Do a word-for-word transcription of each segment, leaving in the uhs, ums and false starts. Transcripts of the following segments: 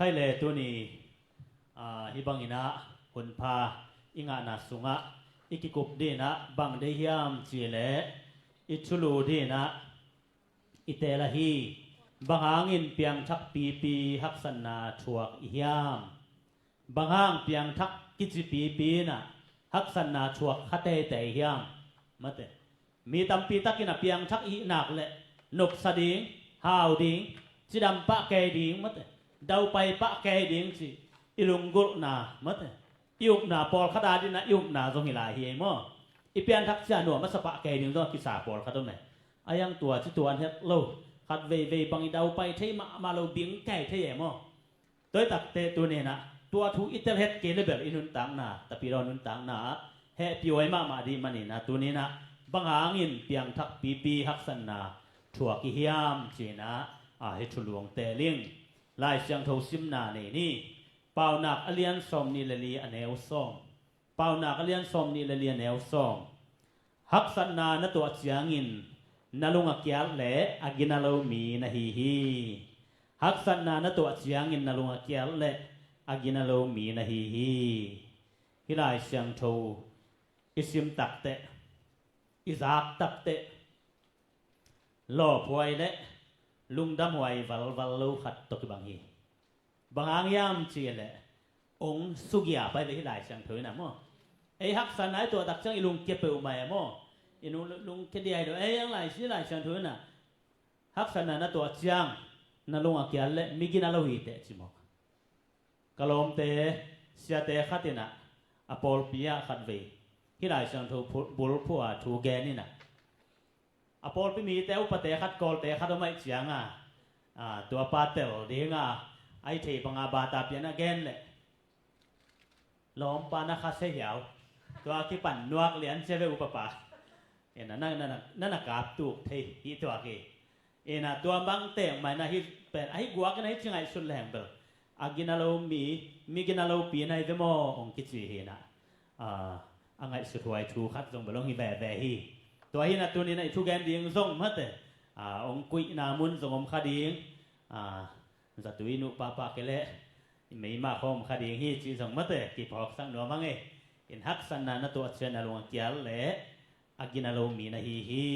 Khai le tuni, aa, hih bangin ah hunpha i ngahna sungah i kikup dingin ah bang deih hiam cih leh i thulu dingin ah i teel ahi. Bang hangin piangthak pipi haksatna thuak i hiam? Bang hang piangthak kici pipi in ah haksatna thuak kha teitei hiam? Mate. Mi tampi takin a piangthak i hih nak leh nopsa ding, hau ding, cidam pah kei ding mate, daupai pah kei ding cih i lunggulhna mate, i upna pawlkhat a dingin ah i upna zong hi lai hi ei maw? I pianthak ciang nuam a sa pah kei ding zong a kisa pawlkhat om e. A hiang tua ci tuan het lo, khat veivei bang i daupai thei mahmah lo, bing kei thei ei maw? Tua hi takteh tuni in ah tua thu i tel het kei le bel i nuntakna, Tapidaw nuntakna ah hehpih huai mahmah ding manin ah tuni in ah bang hangin piangthak pipi haksatna thuak i hiam ci-in ah, a, hih thulu hong teel ing. Lai Siangtho simna nei ni. Paunak a lian sawm nih le li a neu sawm. Paunak a lian sawm nih le li a neu sawm. Haksatna na tuah ciangin na lung a kiat leh a gina lo mi na hi hi. Haksatna na tuah ciangin na lung a kiat leh a gina lo mi na hi hi. Hih Lai Siangtho i sim takteh, i zak takteh, lawphuai le lungdamhuai valval lo khat tawh kibang hi. Bang hang hiam cih leh hong sugia pai ve hih Lai Siangtho in ah maw? Ei haksatna i tuah tak ciang i lungkia peuhmah ei maw? I lung, lungkia diai lo ei, hih Lai, hih Lai Siangtho in ah haksatna na tuah ciang na lung a kiat leh mi gina lo hi teh ci maw? Ka lawmte, siate khat in ah a pawlpi ah khat vei hih Lai Siangtho phu-, bulphuh a thu gen in ah, a pawlpi mite upate khat, Kawlte khat om ahih ciang a, a, tua pa tel ding a, a i thei bang a bata pian a gen leh, lawmpa na kha se hiau, tua kipan nuak lian cia ve upapa. E, na, na, na, na, na na kap tuk thei hi tuak hi. Ina tua bang teng mai na hi pen, ahi guak ina hi ci ngaihsut leng bel a gina lo mi, mi gina lo pi na hi ve maw hong kici hi na. A, a ngaihsut huai thu khat zong bel hong hi veve hi. Tua hi na tuni na i thugen ding zong mate, a, hong kuihna mun zong om kha ding. A, zatui nuh pahpah kei leh i meima khawm kha ding hi ci zong mate kiphawksak nuam hang e. In haksatna na tuah ciang na lung a kiat leh a gina lo mi na hi hi.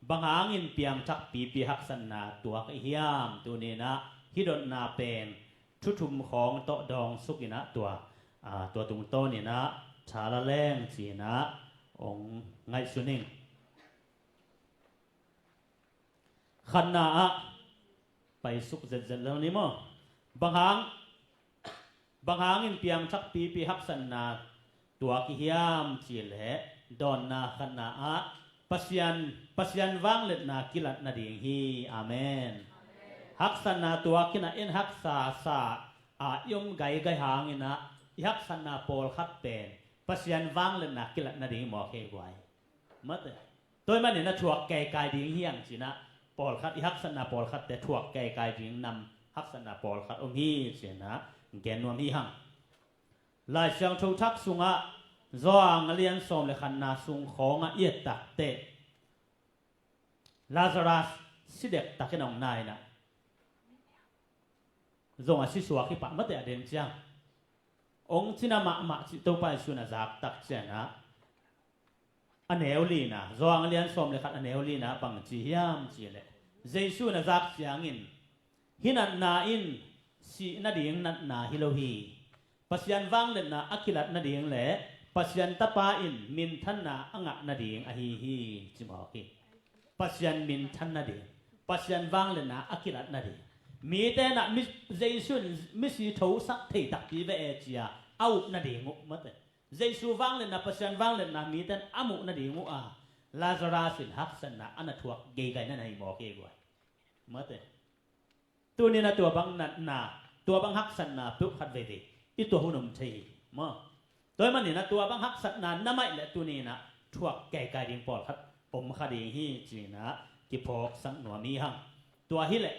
Bang hangin piangthak pipi haksatna tuak i hiam? Tuni in ah hih dotna pen thu thum khawng tawh dawngsuk in ah tua, a, tua tungtawn in ah thala leng ci-in ah hong ngaihsun ing. Khatna ah paisuk zetzet lel ni maw? Bang hang, bang hangin piangthak pipi haksatna tuak i hiam cih leh dawnna khatna ah Pasian, Pasian vangliatna kilat nading hi. Amen. Haksatna tuak in ah en haksa sa a i om gaigai hangin ah i haksatna pawlkhat pen Pasian vangliatna kilat nading hi mawk hi guai. Mate. Tua ahih manin a thuak keikai ding hi hang ci-in ah pawlkhat, i haksatna pawlkhatte thuak keikai ding nam haksatna pawlkhat om hi ci-in ah gen nuam hi hang. Lai Siangtho Thak sungah Johan a lian sawm le khatna sung khawngah i et takteh Lazarus si dektakin a hong na in ah zong a si suak hi pah mate a den ciang. Hong cina mahmah cih Topa Jesuh in a zak tak ciangin ah a neu lina, Johan a lian sawm le khat a neu lina bang ci hiam cih leh Jesuh in a zak ciangin hih natna in sih nading natna hi lo hi. Pasian vangliatna a kilat nading le Pasian Tapa in minthanna a ngah nading ahi hi ci mawk hi. Pasian minthan nading, Pasian vangliatna a kilat nading. Mite in ah mi, Jesuh in misi thosak thei takpi ve e ci-a a up nading uh mate. Jesuh vangliatna, Pasian vangliatna mite in a muh nading uh a Lazarus in haksatna a na thuak geigai na na hi mawk hi guai. Mate. Tuni in ah tua bang natna, tua bang haksatna peuh khat veivei i tuah hun om thei hi maw? Tua ahih manin ah tua bang haksatna na maih leh tuni in ah thuak keikai ding pawlkhat om kha ding hi ci-in ah kiphawksak nuam hi hang. Tua hi leh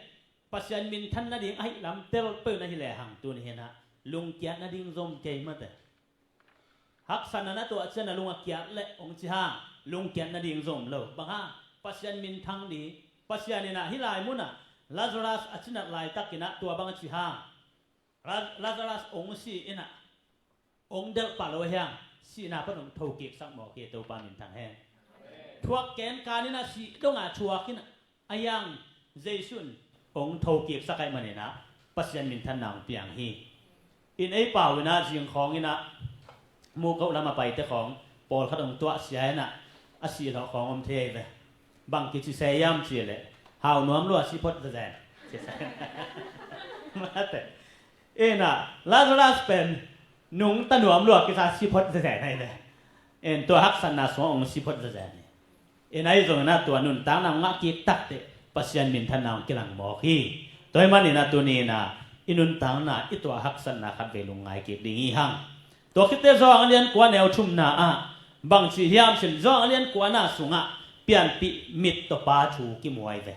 Pasian minthan nading ahih lam tel peuh na hi lehang tuni in ah lungkiat nading zom kei mate. Haksatna na tuah ciang na lung a kiat leh hong ci hang, lungkiat nading zom lo. Bang hang? Pasian minthang ding. Pasian in ah hih lai munah Lazarus a cinat laitakin ah tua bang a ci hang, Lazarus ong si inah, ong delh pah lo hiang, sihna pan ong thokiksak mawk hi. Topa minthang hen. Thuak kenkan inah, sih donga thuak inah, a hiang Jesu in ong thokiksak ahih maninah Pasian minthanna ong piang hi. In ei pau inah zingkhawng inah mukoh lam a paite khawng pawlkhat ong tuahsia inah, a sih lawh khawng om thei ve. Bang kici se hiam cihleh, hau nuam lua, siphot zazen. Mate. Inah Lazarus pen nungta nuam lua kisa, siphot zazen ahi ve. In tua haksatna sungah ong siphot zazen hi. In ahi zongin ah tua nuntakna ngah kik takteh Pasian minthanna ong kilang mawk hi. Tua ahih maninah tuni inah i nuntakna i tuah haksatna khatvei lungngai kik ding hi hang. Tua khitteh Johan a lian kua neu thumna ah bangci hiam cin, Johan a lian kuana sungah pianpih mittawpa thu kimu ahi ve.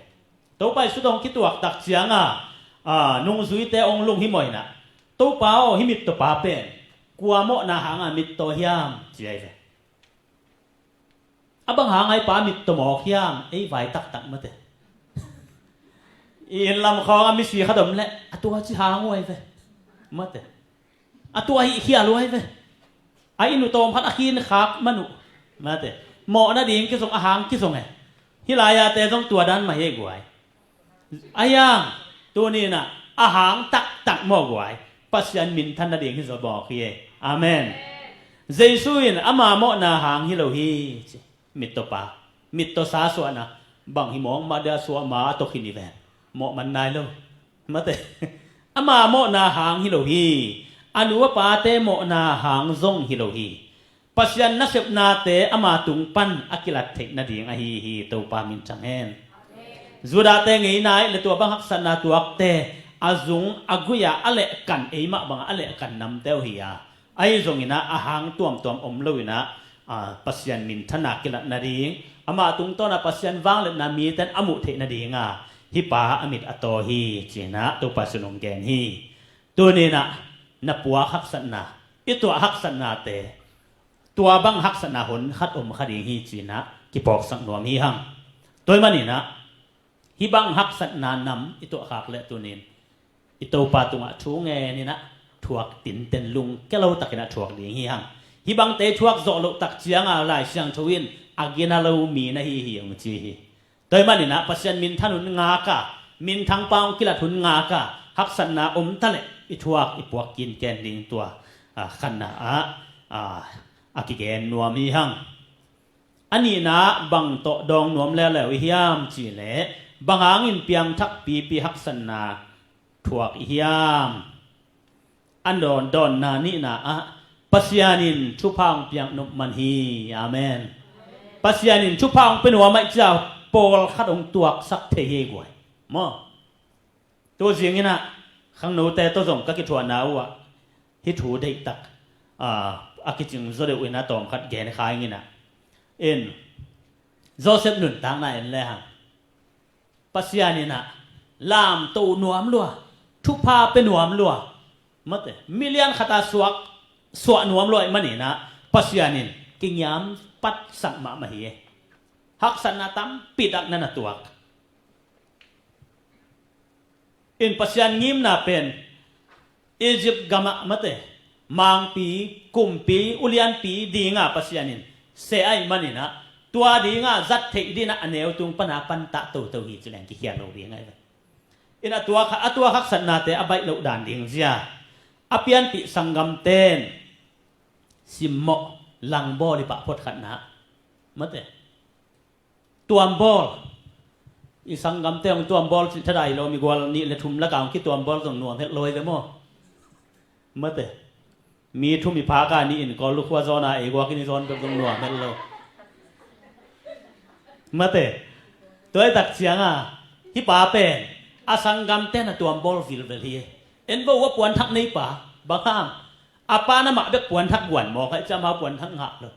Topa Jesu tawh ong kituak tak cianga, a, nungzuite ong lunghimawh inah, Topa aw, hih mittawpa pen kua mawhna hanga mittaw hiam, ci ahi ve. A bang hang a hih pa mittaw mawk hiam, ei vai taktak mate. I inn lam khawng a misi khat om leh a tua ci hang uh ahi ve. Mate. A tua hih khial uh ahi ve. A inn uh tawm khat a khin khak man uh. Mate. Mawh nading kizong, a hang kizong e. Hih lai-ate zong tua dan mah hi guai. A hiang, tuni inah a hang taktak mawh guai, Pasian minthan nading hi zaw mawk hi. Amen. Jesu in ama mawhna hang hi lo hi, ci. Mittawpa, mittawsa suahna, bang hi mawk mah dia, suah ma a tawh khin hi ven. Mawh man nai lo. Mate. Ama mawhna hang hi lo hi. A nu a pate mawhna hang zong hi lo hi. Pasian nasepnate ama tung pan a kilat theih nading ahi hi. Topa minthang hen. Judahte ngeina ih le tua bang haksatna tuakte a zung a gui-a a lehkan, eimah bangah a lehkan namte uh hi a, ahi zonginah a hang tuamtuam om loinah, a, Pasian minthanna kilat nading, amah tungtawnah Pasian vangliatna mite in a muh theih nadinga hih pa a mit a taw hi, cinah Topa Jesu in hong gen hi. Tuninah na puak haksatna, i tuah haksatnate, tua bang haksatna honkhat om kha ding hi, cinah kipawksak nuam hi hang. Tua ahih maninah hih bang haksatna nam i tuahkhak leh tunin i Topa tungah thu ngeninah thuak tinten, lungkia lo takinah thuak ding hi hang. Hih bangte i thuak zawh loh tak cianga Lai Siangtho in a gina lo mi na hi hi, hong ci hi. Tua ahih maninah Pasian minthan hun ngaka, minthangpa hong kilat hun ngaka, haksatna om taleh i thuak i puak kinken ding tua, a, khatna ah, a, a kigen nuam hi hang. A nihna bang tawh dawng nuam leuleu i hiam cihleh, bang hangin piangthak pipi haksatna thuak i hiam? A dawn, dawnna nihna ah Pasian in thupha hong piak nop man hi. Amen. Pasian in thupha hong pia nuam ahih ciang pawlkhat hong tuaksak thei hi guai. Maw? Tu zinginah khangnote tawh zong ka kithuahna uhah hih thu deihtak, a, a kicing zaw deuh inah tawmkhat genkha inginah, in Joseph nuntakna en lehang Pasian inah lamto nuam lua, thupha pia nuam lua, mate, milian khata suak, suah nuam lua ahih maninah Pasian in kingiam patsak mahmah hi. Haksatna tampi tak na na tuak. In Pasian ngimna pen Egypt gamah, mate, mangpi, kumpi, ulianpi dinga Pasian in seh ahih maninah tua dinga zat theih dinah a neu tung pana pantah toto hi ci leng kikhial lo ding ahi ve. In a tuak, a tuak haksatnate a baih loh dan ding zia, a pianpih sanggamten simmawh langbawl i pah photkhatna, mate, tuambawl. I sanggamte hong tuambawl cih thadai lo, migual nih le thum laka hong kituambawl zong nuam het lo hi ve maw? Mate. Mi thum i phaka nih in Kawl lukhua zawna ei guakin i zawn bek zong nuam het lo. Mate. Tua i tak cianga hih pa pen a sanggamte na tuambawl vilvel hi. En bo a puanthak nei pa, bang hang? A pa na mah bek puanthak guan mawk ahih ciang amau puanthak ngah lo.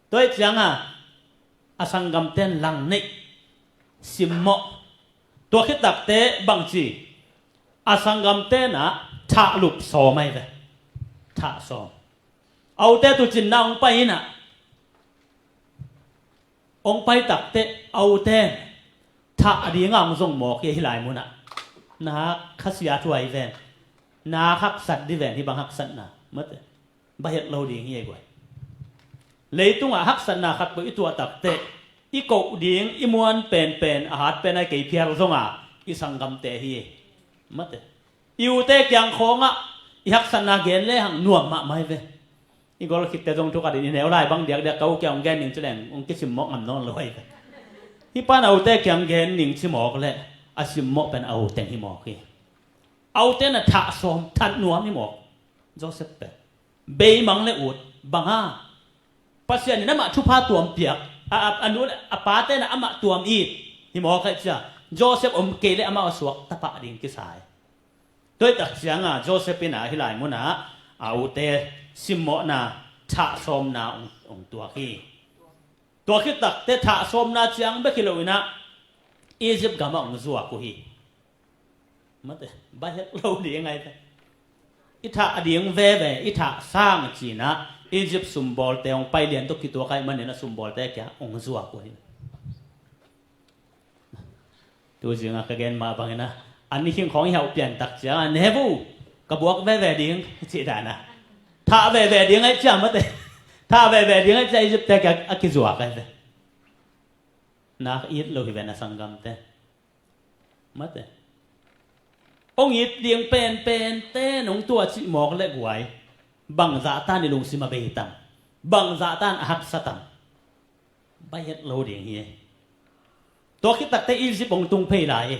Tua i cianga a sanggamten lang neih, simmawh. Tua khit takte bangci, a sanggamten ah thahlup sawm ahi ve. Thah sawm. Aute tucinna hong pai inah, hong pai takte auten thah a dinga hong zong mawk hi, hih lai munah. Na khasia thu ahi ven. Na haksat dih ven, hih bang haksatna, mate, va het lo ding hi ei guai. Leitungah haksatna khat peuh i tuah takteh i koh ding, i muan penpen, a hat pen a i kei phial zonga i sanggamte hi ei, mate. I ute kiang khawngah i haksatna gen lehang nuam mahmah hi ve. I gol khitte zong thukhat in i neu lai bang diakdiak ka u kiang hong gen ning ci leng hong kisimmawh ngam nawn lo hi ve. Hih pan a ute kiang gen ning ci mawk leh a simmawh pen a u teng hi mawk hi. A ute na thah sawm, that nuam hi mawk. Joseph pen beimang le ut bang a, Pasian in amah thupha tuam piak, a, a, a nu le a pate na amah tuam it hi mawk hi cia. Joseph om kei le amah a suak tapa ding kisai. Tua hi tak cianga Joseph in a hih lai munah a ute simmawhna, thahsawmna hong, hong tuak hi. Tua khit takteh thahsawmna ciang bek hi loinah Egypt gamah hong zuak uh hi. Mate, va het lo ding ahi ve. I thah a ding veve, i thah sang cinah Egypt sumbawlte hong pai lian tawh kituak ahih maninah sumbawlte kiang hong zuak uh hi. Tuzingah ka gen mah banginah a nikhing khawng i hauh piantak ciangah, "Nebu, ka buak veve ding," cih danah thah veve ding ahi cia, mate. Thah veve ding ahi cia, Egyptte kiang a kizuak ahi ve. Nak it lo hi ve na sanggamte, mate. Hong it ding penpente nong tuah cih mawk le guai, bangzahtan i lungsim a bei tam, bangzahtan a haksa tam, va het lo ding hi. Tua khit takteh Egypt hong tung phei lai hi.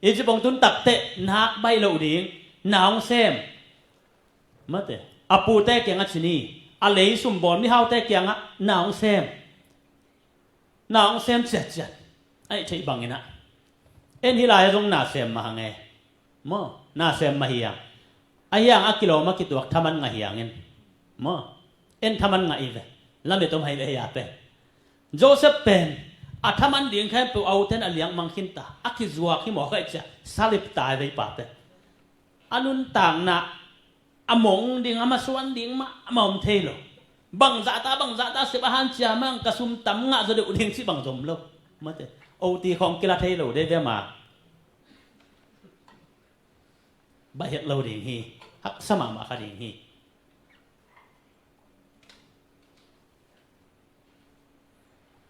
Egypt hong tun takteh nak baih loh ding na hong sem, mate. A pute kiangah cin hi, a lei sumbawl mihaute kiangah na hong sem. Na hong sem ciatciat aih theih banginah, en hih lai-ah zong na sem mah hang e. Maw, na sem mah hi hang. Ahi hang a kilawm a kituak thaman ngah hi hangin, maw, en thaman ngah hi ve. Lamet om hi ve hia pen. Joseph pen a thaman ding khempeuh a uten a liangmang khinta, a kizuak hi mawk aih cia, salip ta hi ve i pa pen. A nuntakna a mong ding, a masuan ding mah a om thei lo. Bangzahta, bangzahta sep a hancia mang ka sum tam ngah zaw deuh ding cih bang zom lo. Mate, oti khawng kila thei lo dei ve ma. Va het lo ding hi. Haksa mahmah kha ding hi.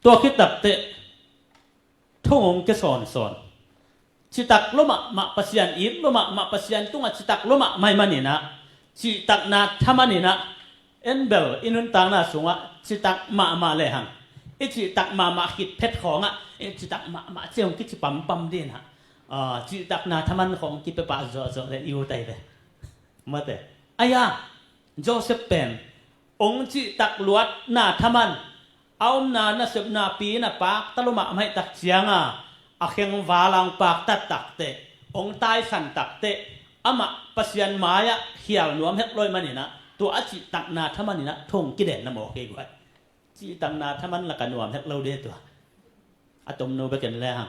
Tua khit takteh thong hong kia sawnsawn. Citak lua mahmah, Pasian it lua mahmah, Pasian tungah citak lua mahmah ahih maninah, cihtakna thaman inah, en bel i nuntakna sungah citak mahmah lehang, i cihtak mahmah khit phet khawngah i citak mahmah cia hong kici pampam dinah, ah, cihtakna thaman khawng kipia pah zawhzawh le i ut ahi ve. Mate. Ahi a, Joseph pen hong cihtak luatna thaman, a omna nasepna pi na pakta lua mahmah ahih tak cianga, a khengval a hong paktat takteh, hong taisan takteh, amah Pasian mai-ah khial nuam het lo ahih maninah, tua a cihtakna thaman inah thong kidenna mawk hi guai. Cihtakna thaman lakah nuam het lo ding tua. A tomno bek en lehang,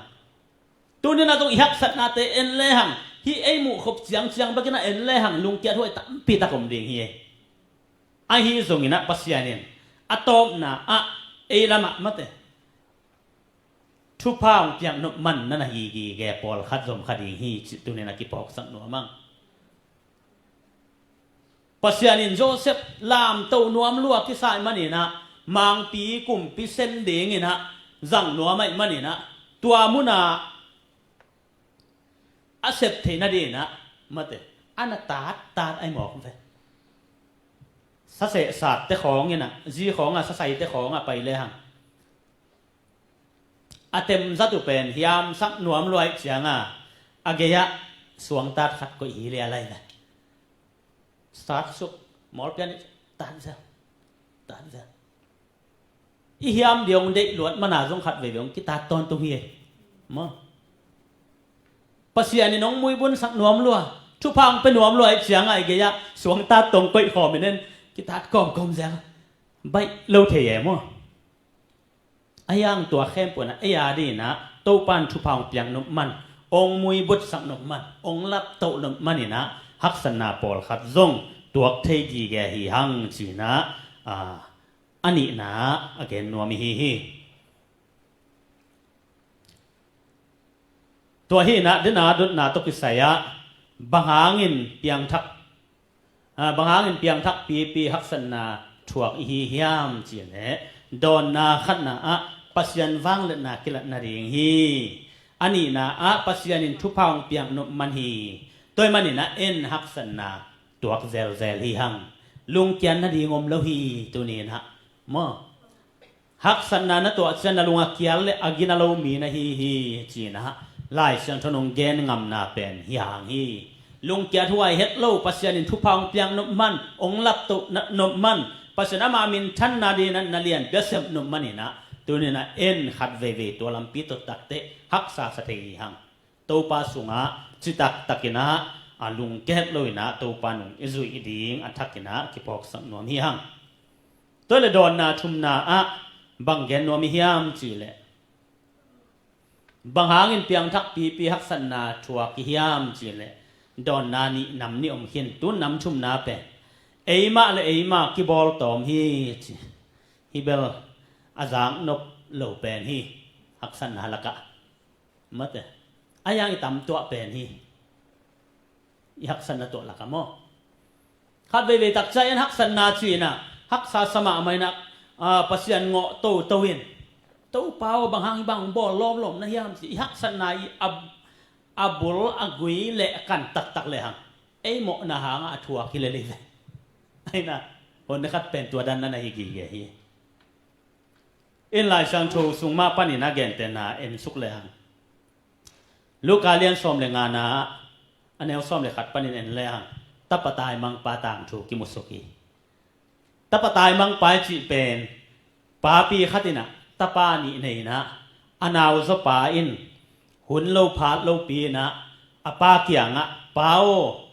tuninah zong i haksatnate en lehang, hih ei muhkhop ciangciang bekinah en lehang lungkiat huai tampitak om ding hi. Ahi zonginah Pasian in a tawpna ah ei lamah, mate, thupha hong piak nop man na na hi gige pawlkhat zom kha ding hi cih tunin a kiphawksak nuam ang. Pasian in Joseph lamto nuam lua kisai maninah, mangpi kumpi sen dinginah zang nuam ahih maninah, tua muna a sep theih nadinah, mate, a na tattat ahi mawk ve. Sasehsatte khawnginah, zi khawngah, sasaite khawngah pai lehang, a temzat uh pen hiamsak nuam lua ahih cianga, a gei-ah suangtat khat koih hi lialai ve. Sat suk, mawlpian ih tat zel, tat zel. I hiam dia hong deih luat mana zong khat veivei hong kitat tawntung hi ei. Maw, Pasian in hong muibunsak nuam lua, thupha hong pia nuam lua ahih cianga i gei-ah suangtat tawh hong koih khawmin en kitat kawmkawm zel. Baih lo thei e maw. Ahi hang tua khempeuh inah ei a dinginah Topan thupha hong piak nop man, hong muibutsak nop man, hong laptoh nop maninah haksatna pawlkhat zong tuak thei gige hi hang cinah, a, a nihna a gen nuam ihi hi. Tua hinah dena dotna tawh kisai-ah bang hangin piangthak Bang hangin piangthak pipi haksatna thuak i hi hiam cih leh dawnna khatna ah Pasian vangliatna kilat nading hi. A nihna ah Pasian in thupha hong piak nop man hi. Tua ahih manin ah en haksatna tuak zelzel hi hang. Lungkiat nading om lo hi tuni-in ah maw. Haksatna na tuah ciang na lung a kial le a gina lo mi na hi hi ci-in ah Lai Siangtho in hong gen ngamna pen hi hang hi. Lungkiat huai het lo, Pasian in thupha hong piak nop man, hong laptoh nop man, Pasian ama minthanna dingin ah na lianpi a sep nop manin ah tuni-in ah en khat veivei tua lampi tawh takteh haksa sa thei hi hang. Topa sungah citak takin ah a lungkiat lo-in ah Topa nung i zuih ding a thakin ah kiphawksak nuam hi hang. Tua le dawnna thumna ah bang gen nuam i hiam cih leh, bang hangin piangthak pipi haksatna thuak i hiam cih leh, dawnna nih nam nih om khin, tun nam thumna pen eimah le eimah kibawl tawm hi ci. Hi bel a zak nop lo pen hi, haksatna lakah. Mate. A hiang i tam tuah pen hi. I haksatna tuah lakah maw. Khat veivei tak ciang en haksatna ci-in ah haksa sa mahmah in ah, ah, Pasian ngawh toto in, Topa aw, bang hang hih bang bawl lawmlawm na hiam ci. I haksatna i a, a bul a gui le a kan taktak le hang ei mawhna hangah a thuak hi lel hi ve. Ahi na, hun khat pen tua dan na na hi gige hi. In Lai Siangtho sung mah panin a gentehna en suk le hang. Luka lian sawm le ngana, a neu sawm le khat panin en le hang. Tapa taimangpa tangthu kimu suk hi. Tapa taimangpa i cih pen papi khat in ah tapa nih nei in ah, a nauzaw pa in hun lo phat lopi in ah a pa kiangah, Pa aw,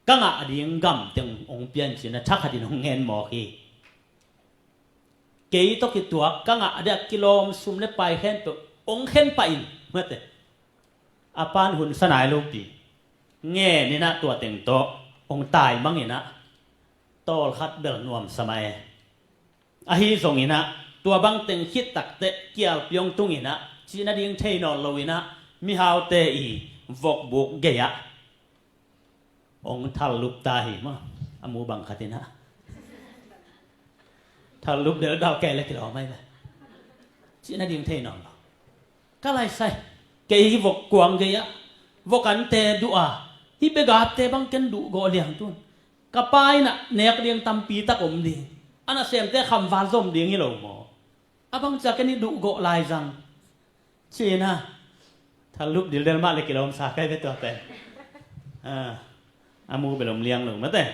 ka ngah ding gam teng hong pia in ci-in ah thakhat in hong ngen mawk hi. Kei tawh kituak ka ngah ding a kilawm sum le pai khempeuh hong khen pah in, mate. A pa in hun sa nai lopi ngen in ah tua teng tawh hong taimang in ah tawlkhat bel nuamsa mah e. Ahi zongin ah tua bang teng khit takteh kialpi hong tung in ah cih nading thei nawn lo in ah mihaute i vokbuk gei-ah hong thallup ta hi maw. A mu bang khat in ah thallup delhdelh kei le kilawm ahi ve. Cih nading thei nawn lo. Ka laisai, kei hi vok kuang gei-ah vok ante duh a, hih begapte bang ken duh gawh liang tun. Ka pa in ah nek ding tampi tak om ding, a nasemte khamval zom ding hi lo maw. A bang ciang ken hi duh gawh lai zang. Ci-in ah thallup dildel mah le kilawmsa kei ve tua pen. Ah, a mu bel om liang lo mate.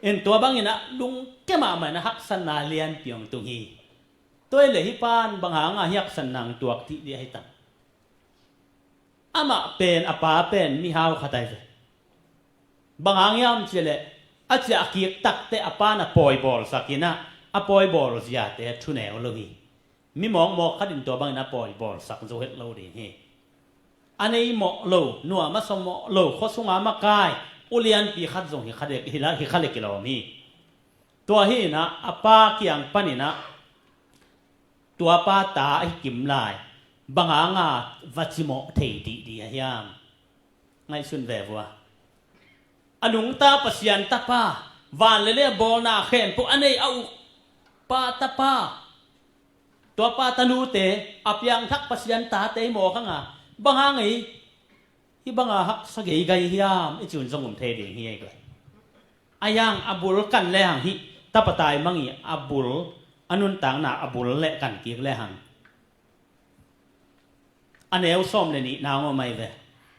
In tua bangin ah lungkia mahmah in ah haksatna lianpi hong tung hi. Tua hi leh hih pa in bang hanga hih haksatna hong tuak dih dih ahi tam. Amah pen, a pa pen mihau khat ahi ve. Bang hang hiam cih leh a ciah kik takteh a pa in a pawi bawlsak in ah, a pawi bawl ziate thuneu lo hi. Mi mawkmawk khat in tua bangin a pawi bawlsak zo het lo ding hi. A nei mawh lo, nuam a sa mawh lo, khua sunga makai ulianpi khat zong hi kha dek, hi la, hi kha le kilawm hi. Tua hi in ah a pa kiang panin ah tua pa ta ahi kim lai bang hanga va cimawh thei dihdih a hiam? Ngaihsun ve vua. A nungta Pasian tapa, van le lei a bawlna khempeuh a nei a uk pa tapa, tua pa tanute, a piangthak Pasian tate hi mawk hanga bang hang ei hih banga haksa geigai hiam i ci un zong um thei ding hi ei. A hiang a bul kan le hang hih tapa taimang i a bul, a nuntakna a bul le kan kik le hang. A neu sawm le nihna ngawh mai ve.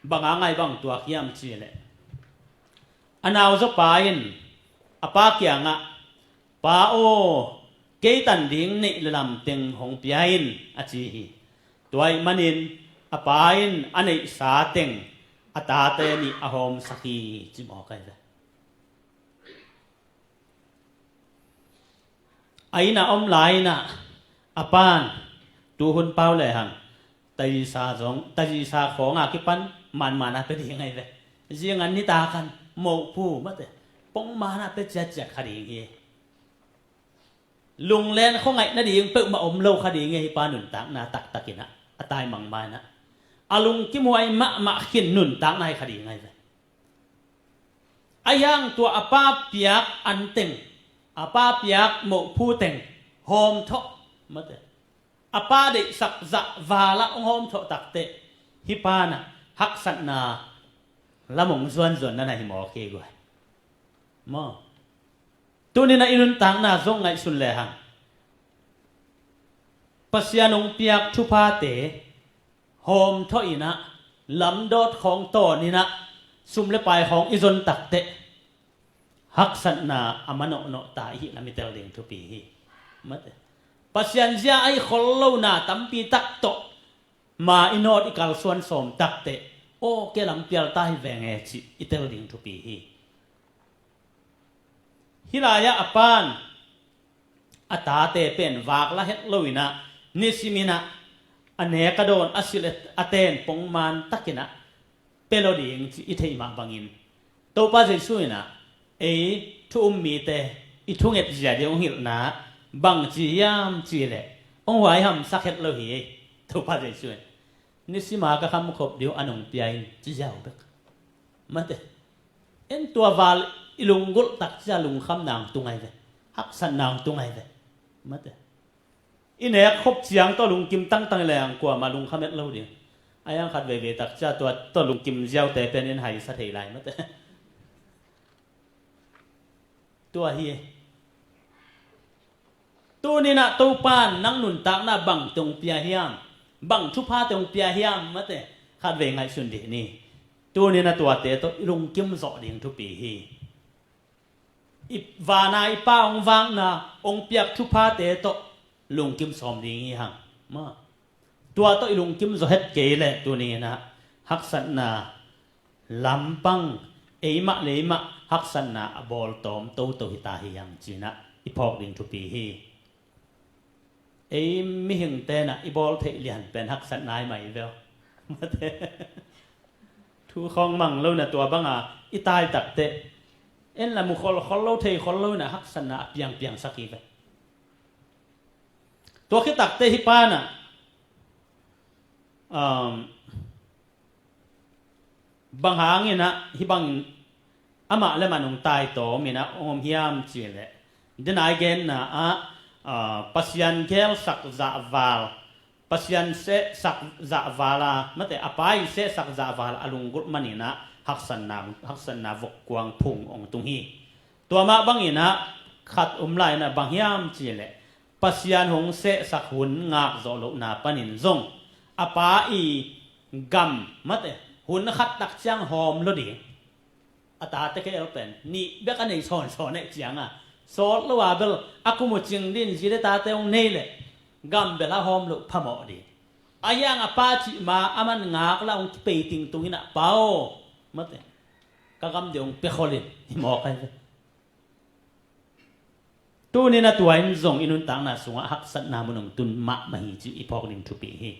Bang a ngai bang tuak hiam cih leh a nauzaw pa in a pa kiangah, Pa aw, kei tan ding neih le lam teng hong pia in, a ci hi. Tua ahih manin a pa in a neihsa teng a tate nih a hawmsak hi, ci mawk ahi ve. A inn ah om lai in ah a pa in tuhun pau le hang tazisa zong, tazisa khawng a kipan manman a pia ding ahi ve. Zing an nitak an mohpu mate pongman a pia ciatciat kha ding hi. Lunglen khuangaih nading peuhmah om lo kha ding hi. Hih pa nuntakna taktak in ah a taimang ma in ah a lungkimhuai mahmah khin nuntakna hi kha ding ahi ve. A hiang tua a pa piak anteng, a pa piak mohphu teng hawmthawh, mate, a pa deihsak zah vala hong hawmthawh takteh, hih pana haksatna lam hong zuanzuan nana hi mawk hi guai. Maw? Tunina i nuntakna zong ngaihsun lehang, Pasian hong piak thuphate hawmthawh inah, lamdawt khawng tawn inah, sum le pai khawng i zon takteh, haksatna a manawhnawh ta i hih lam i tel ding thupi hi. Mate. Pasian zia a i khol lona tampi tak tawh ma i nawt i kalsuan sawm takteh, aw, kei lampial ta hi veng e cih i tel ding thupi hi. Hih lai-ah a pan a tate pen vakla het lo inah, nisim inah a nek a dawn a silh a ten pongman takinah pia lo ding cih i theih mah bangin, Topa Jesu inah ei thu um mite i thunget zia ding hong hilhna bangci hiam cihleh, hong huaihamsak het lo hi. Topa Jesu in nisima ka khamkhop ding uh a nong pia in ci ziau bek. Mate. En tua val i lunggulh tak cia lungkhamna hong tung ai ve. Haksatna hong tung ai ve. Mate. I nek khop ciang tawh lungkim tangtang i leng kuamah lungkham et lo ding. A hiang khat veivei tak cia tua tawh lungkim ziaute pen in haisa thei lai mate. Tua hi. Tuninah Topa in nang nuntakna bang teng pia hiam, bang thupha teng pia hiam mate, khat vei ngaihsun dih ni. Tuninah tuate tawh i lungkim zawh ding thupi hi. I vana i Pa hong vakna hong piak thuphate tawh lungkim sawm ding hi hang. Ma. Tua tawh i lungkim zaw het kei leh tuninah haksatna lampang eimah le eimah haksatna a bawl tawm toto hi ta hi hang cinah i phawk ding thupi hi. Ei mihing tenah i bawl theih lian pen haksatna i mai veu. Thu khawng mang lo na tua banga i tai takteh en la mu kholkhol lo thei khol lo na haksatna a piangpiangsak hi ve. Tua khit takteh hih pana um, bang hanginah hih bangin amah le man hong taitawm inah hong om hiam cihleh, denai genna ah, ah, Pasian gelsak zahval, Pasian sehsak zahval a mate a Pa i sehsak zahval a lunggulh maninah haksatna, haksatna vokkuang phung hong tung hi. Tua mah banginah khat um lai inah bang hiam cihleh Pasian hong sehsak hun ngak zawh lohna panin zong a Pa i gam mate hun khat tak ciang hawm lo ding. A tate kei el pen nih bek a nei sawnsawn eh cianga sawt lo a bel a kum uh cing din zi le tate hong nei leh gam bel a hawm loh phamawh ding. A hiang a Pa cih ma a man ngak la hong kipei tingtung inah Pa aw mate ka gam deuh hong pia kholin hi mawk ai ve. Tuninah tua in zong i nuntakna sungah haksatna mun hong tun mahmah hi cih i phawk ding thupi hi.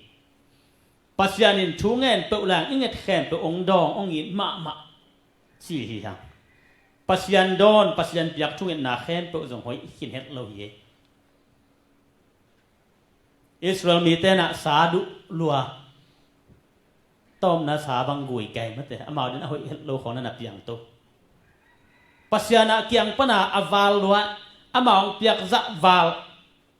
Pasian in thu ngen peuh lang i nget khempeuh hong dawng hong it mahmah cih hi hang. Pasian dawn Pasian piak thungetna khempeuh zong hoih khin het lo hi. Israel mite na sa duh lua tawmna sa bang gui kai mate amau din a hoih het lo khawng na na piang to. Pasian a kiang pana a val lua amau ang piak zah val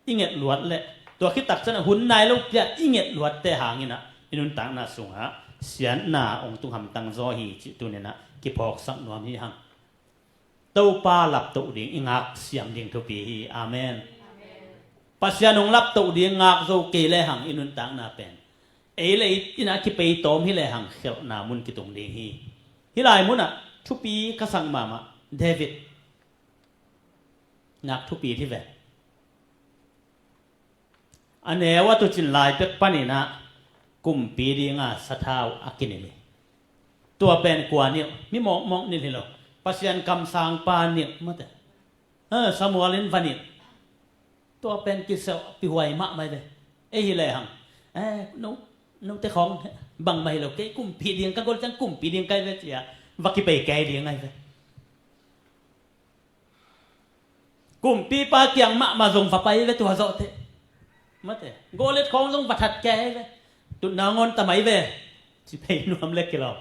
i nget luat leh tua khit tak ciang a hun nai lo pia i nget luatte hangin ah i nuntakna sungah siatna ong tung hamtang zaw hi cih tunin ah kiphawksak nuam hi hang. Topa laptoh ding i ngak siam ding thupi hi. Amen. Pasian hong laptoh ding ngak zo kei le hang i nuntakna pen ei le it in a kipei tawm hi le hang khelhna mun kitung ding hi. Hih lai munah thupi ka sak mahmah David ngak thupi hi ve. A neu a tucin lai pek panin ah kumpi dinga sathau a kinilh hi. Tua pen kua nilh? Mi mawkmawk nilh hi lo. Pasian kamsangpa nilh mate. Ha, Samuel in va nilh. Tua pen kiseuh pihuai mahmah hi ve. Ei hi le hang, eh, no, note khawng bangmah hi lo, kei kumpi ding ka gol ciang kumpi ding kai ve cia va kipei kei ding ai ve. Kumpipa kiang mahmah zong va pai ve tua zawhte. Mate. Goliat khawng zong va that kei ve. Tutna ngawn ta mai ve. Ci phei nuam le kilawm.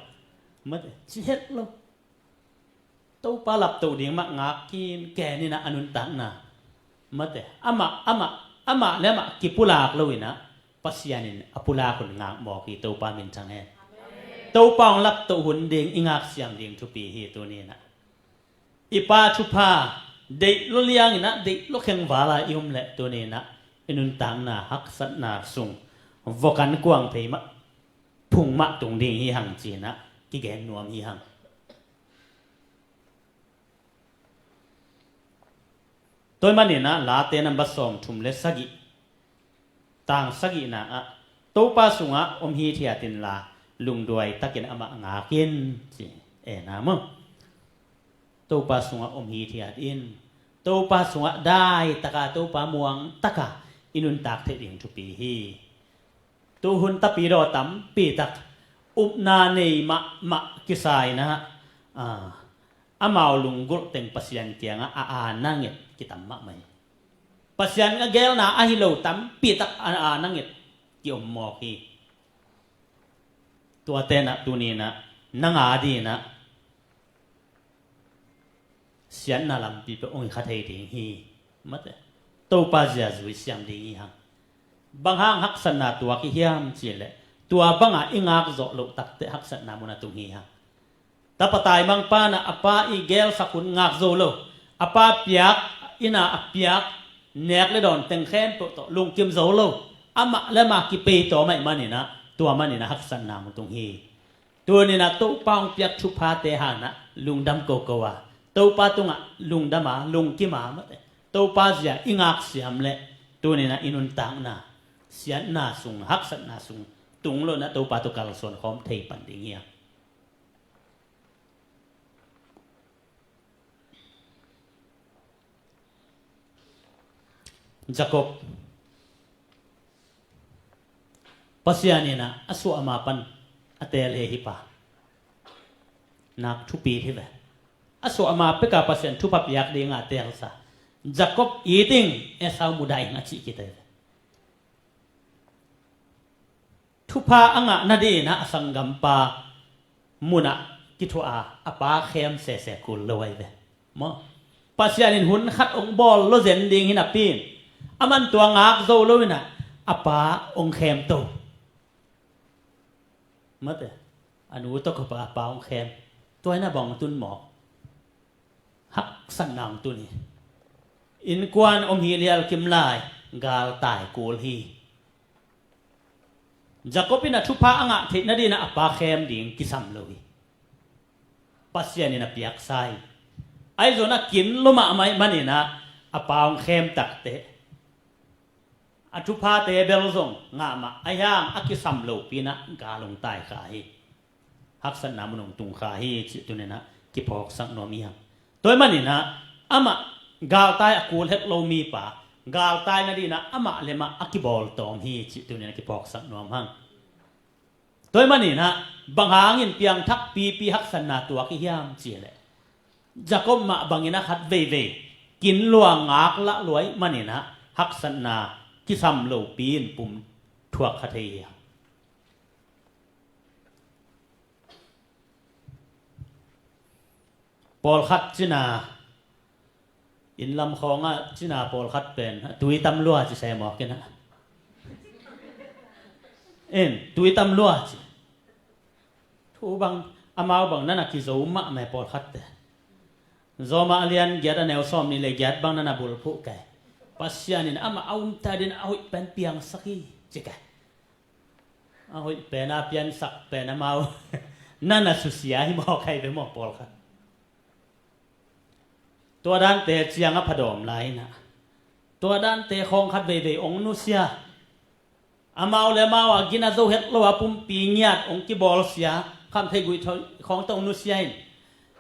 Mate. Ci het lo. Topa laptoh ding mah ngak khin, ken in ah a nuntakna, mate, amah, amah, amah le amah kipulak lo in ah, Pasian in a pulak hun ngak mawk hi. Topa minthang hen. Topa hong laptoh hun ding i ngak siam ding thupi hi. Tuni in ah i Pa thupha deih lo liang in ah, deih lo khengval a i om leh, tuni in ah i nuntakna haksatna sung vok an kuang phei mah, phung mah tung ding hi hang ci in ah kigen nuam hi hang. Tua ahih manin ah Late number sawmthum le sagih, tang sagihna ah, Topa sungah om hithiat inla, lungduai takin amah ngak in, ci. E na maw? Topa sungah om hithiat in, Topa sungah daitaka, Topa muangtaka i nuntak theih ding thupi hi. Tuhun tapidaw tampi tak upna nei mahmah kisa in ah, a, amau lunggulh teng Pasian kiangah a, a na nget kitam mahmah hi. Pasian a gelna ahi lo tampi tak a, a na nget kiom mawk hi. Tuate in ah tuni in ah nang a dingin ah siatna lampi peuh hong hi kha thei ding hi. Mate, Topa zia zui siam ding hi hang. Bang hang haksatna tuak i hiam cih leh, tua bangah i ngak zawh loh takteh haksatna mun a tung hi hang. Tapa taimangpa in ah a pa i gelsak hun ngak zo lo, a pa piak in ah a piak nek le dawn teng khempeuh tawh lungkim zo lo, amah le amah kipei tawm ahih manin ah, tua manin ah haksatna hong tung hi. Tuni in ah Topa hong piak thuphate hangin ah lungdam koko a, Topa tungah lungdam a, lungkim a, mate, Topa zia i ngak siam leh, tuni in ah i nuntakna siatna sung, haksatna sung tung lo in ah Topa tawh kalsuan khawm thei pan ding hi a. Jacob, Pasian in ah a suah ma pan a teel hi, hi pa. Nak thupi hi ve. A suah ma peka Pasian thupha piak dinga a teelsa. Jacob it ing, Esau mudah ing a cih kita hi ve. Thupha a ngah nadingin ah a sanggampa munah kithuah a, a pa khem sese kul lo ahi ve. Maw? Pasian in hun khat hong bawl lo zen ding hi napi in, aman tua ngak zo lo in ah a pa hong khem to. Mate, a nu tawh kop a, a pa hong khem. Tua in ah bang hong tun maw? Haksatna hong tun hi. Innkuan om hi lial kim lai, galtai kul hi. Jacob in a thupha a ngah theih nadingin ah a pa khem ding kisam lo hi. Pasian in a piaksa hi. Ahi zongin a kin lo mahmah ahih manin ah a pa hong khem takteh, a thuphate bel zong ngah mah, ahi hang a kisam lopi in ah gal hong tai kha hi. Haksatna mun hong tung kha hi cih tuni in ah kiphawksak nuam hi hang. Tua ahih manin ah amah galtai a kul het lo mipa, galtai nadingin ah amah le amah a kibawl tawm hi cih tuni in ah kiphawksak nuam hang. Tua ahih manin ah bang hangin piangthak pipi haksatna tuak i hiam cih leh, Jacob mah bangin ah khat veivei kin lua ngak lah lua ahih manin ah haksatna kisam lopi in pum thuak kha thei hi hang. Pawlkhat cina, inn lam khawngah cina pawlkhat pen a tui tam lua ci se mawk in ah. In, tui tam lua ci. Thu bang, amau bang nana kizo mahmah pawlkhatte. Zawmah a lian giat a neu sawm nih le giat bang nana bulphuh kei. Pasian in amah a umte adingin a hoih pen piangsak hi ci kei. A hoih pen a piansak pen amau nana susia hi mawk ahi ve maw pawlkhat. Tua dante ciang a phadawm lai in ah, tua dante khawng khat veivei hong nusia. Amau le amau a gina zo het lo a pumpi ngiat hong kibawlsia, khamtheih guihtheih khawng tawh hong nusia in,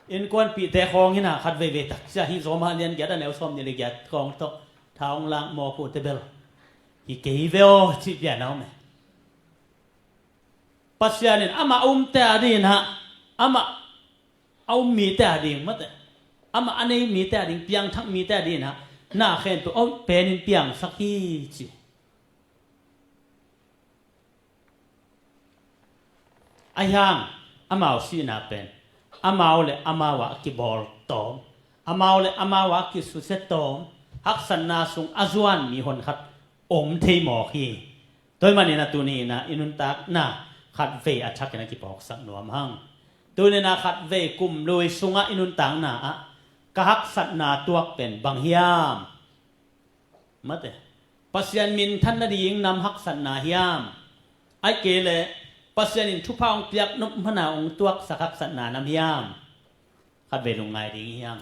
innkuanpihte khawng in ah khat veivei taksia hi, Zawmah lian giat a neu sawm nih le giat khawng tawh tha hong lak mawk uhte bel hi kei ve aw cih pian a om e. Pasian in amah a umte adingin ah, amah a um mite ading mate, amah a nei mite ading, piangthak mite adingin ah na khempeuh a hoih penin piangsak hi ci. Ahi hang amau sihna pen amau le amau ah a kibawl tawm, amau le amau a kisusia tawm, haksatna sung a zuan mi honkhat om thei mawk hi. Tua ahih manin a tuni in a i nuntakna khatvei a thakin a kiphawksak nuam hang. Tuni in a khatvei kum lui sungah i nuntakna ah ka haksatna tuak pen bang hiam? Mate. Pasian minthan nading nam haksatna hiam? Ahih kei leh Pasian in thupha hong piak nop mana hong tuaksak haksatna nam hiam? Khatvei lungngai ding hiam?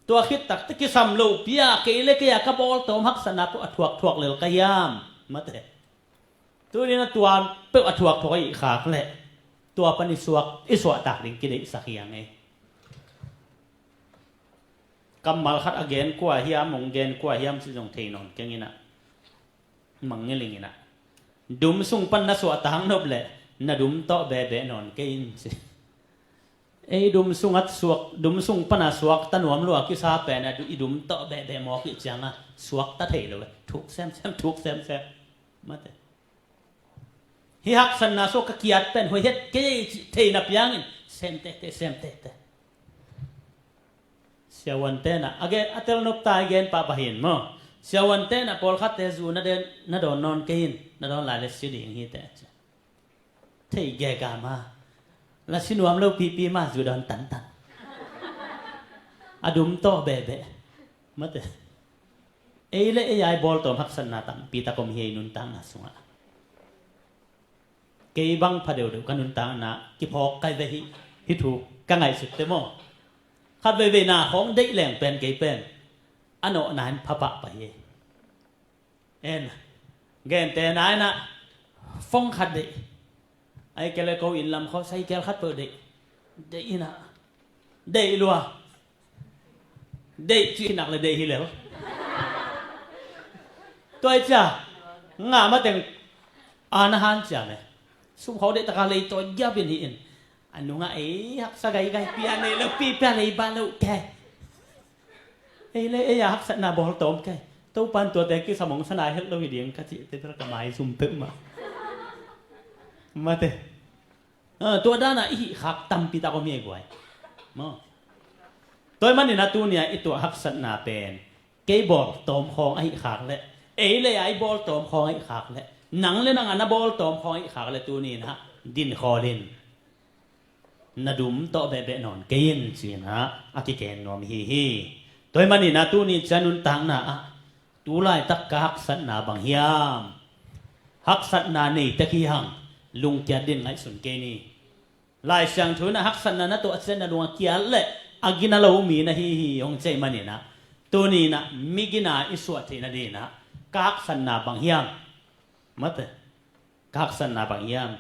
Tua khit takte kisam lopi a kei le kei a ka bawltawm haksatna peuh a thuakthuak lel ka hiam? Mate. Tuni in a tua peuh a thuakthuak i khak leh tua pan i suak, i suahtak ding kideihsak hi hang e. Kammal khat a gen kua hiam, hong gen kua hiam cih zong thei nawn keng in a, mangngilh ing in a, dum sung pan na suahtak nop leh na dum tawh behbeh nawn kei in ci. Ei dum sung at suak, dum sung pana suakta nuam lua kisa pen a, i dum tawh behbeh mawk ih cianga suakta thei lo e. Thuk semsem, thuk semsem. Mate. Hih haksatna sung ka kiat pen hoih het kei cih theihna piangin sem tehteh, sem tehteh. Siavuante in a, a gen, a tel nop ta i gen pah pah hi in maw. Siavuante in a, pawlkhatte zu na den, na dawn nawn kei in, na dawn lai le si ding hi teh ci. Thei gega ma. La si nuam lo pipi ma, zu dawn tantan. A dum tawh behbeh. Mate. Ei le ei a i bawltawm haksatna tampi tak om hi ei nuntakna sungah. Kei bang pha deuhdeuh ka nuntakna kiphawk kai ve hi, hih thu ka ngaihsut te maw. Khat veivei na khawng deih leng pen kei pen a nawhna in pha pahpah hi. En, gente na in a, fong khat deih. Ahih kei leh ko inn lam khawng cycle khat peuh deih. Deih in a, deih lua. Deih cih nak leh deih hi lel. Tua i cia ngah mateng a na han cia me. Sum khawng deih taka lei tawi giap in hi in. A nungah ei haksa gaigai, pia nei lo, pi pia lei ba lo kei. Ei le ei a haksatna bawltawm kei. Topan tuate kisam hong sa nai het lo hi ding ka cih te bel ka maizum peuhmah. Mate. Ah, tua dana i hih khak tampi tak om hi ei guai. Maw. Tua ahih manin a tuni a i tuah haksatna pen kei bawltawm khawng ahih khak leh, ei le ei a i bawltawm khawng ahih khak leh, nang le nang a na bawltawm khawng ahih khak leh tuni in a dinkhawl in. Na dum tawh behbeh nawn kei in ci-in a, a kigen nuam hi hi. Tua ahih manin a tuni ciang nuntakna ah tu laitak ka haksatna bang hiam? Haksatna nei tek hi hang, lungkiat din ngaihsun kei ni. Lai Siangtho in a haksatna na tuah ciang na lung a kiat leh a gina lo mi na hi hi hong ci ahih manin a, tuni in a migina i suah theih nading in a ka haksatna bang hiam? Mate. Ka haksatna bang hiam?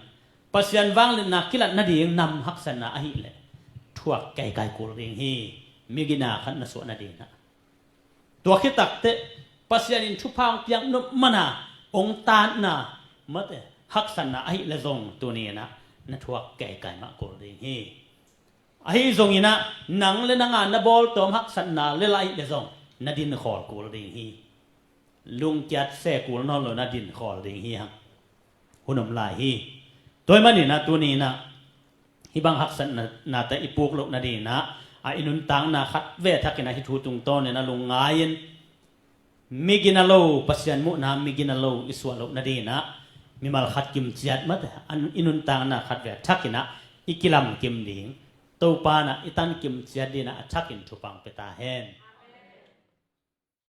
Pasian vangliatna kilat nading nam haksatna ahih leh thuak kaikai kul ding hi. Migina khat na suah nading in a. Tua khit takteh Pasian in thupha hong piak nop mana hong taatna, mate, haksatna ahih leh zong tuni in a na thuak kaikai mah kul ding hi. Ahi zongin a, nang le nang a na bawltawm haksatna le lah ahih leh zong na dinkhawl kul ding hi. Lungkiat se kul nawn lo na dinkhawl ding hi hang. Hun om lai hi. Tua ahih manin a tuni in a hih bang haksatna, nate i puk loh nading in a, a i nuntakna khat ve thakin a hih thu tungtawn in a lungngai in, migina lo, Pasian muhna migina lo i suah loh nading in a, mimal khat kimciat mate, an i nuntakna khat ve thakin a i kilamkim ding, Topa in a i tankim ciat ding in a, a thakin thupha hong pia ta hen.